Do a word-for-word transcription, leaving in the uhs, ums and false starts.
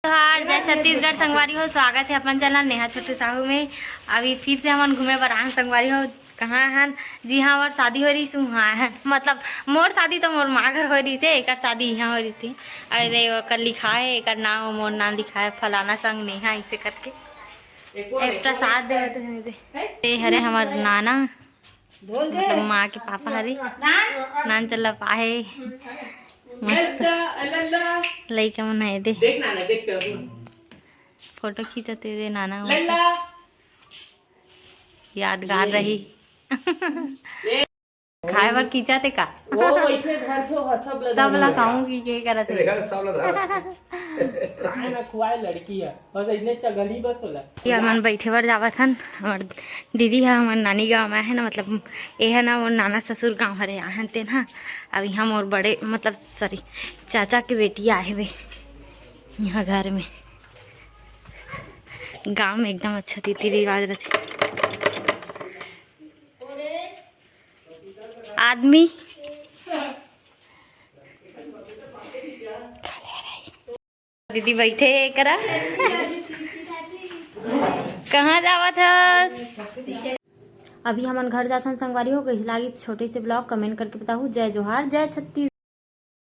जोहार, जय छत्तीसगढ़ संगवारी हो, स्वागत है अपन चैनल नेहा छोटू साहू में। अभी फिर से हमन घूमे बर आए हन संगवारी हो। कहाँ हन? जी हाँ, मोर शादी हो रही, उहाँ हन। मतलब मोर शादी तो मोर माँ घर हो रही थे, एकर शादी यहाँ हो रही थी। अरे ओकर लिखा है, एकर नाम मोर नाम लिखा है, फलाना संग नेहा, ऐसे करके। ए, प्रसाद देवत हे दे। ए हरे हमर नाना, मतलब माँ के पापा हरे। नान चला पाए। मस्त लइका मन है दे। फोटो खींचत हे दे नाना मन। यादगार रही। खाए बर खींचत हे का? वो वैसे घर के हो, सब ला सब ला खाऊं कि के करत हे? देखा, सब ला धर। खाए ना खुआए लड़की है, बस इतने चगली बस होला। ये हमन बैठे बर जावत हन, हमर दीदी ह हमर नानी गांव में है ना, मतलब ये है ना, मोर नाना ससुर गांव हरे, आहन तेन हा। अब यहाँ मोर बड़े, मतलब सॉरी, चाचा के बेटी आहे बे यहाँ घर में। गांव में एकदम अच्छा रीति रिवाज रहते। आदमी दीदी बैठे हे करा। कहाँ जावत हस? अभी हमन घर जाथन संगवारी हो। कइसे लागिस छोटे से ब्लॉग, कमेंट करके बताहू। जय जोहार, जय छत्तीस।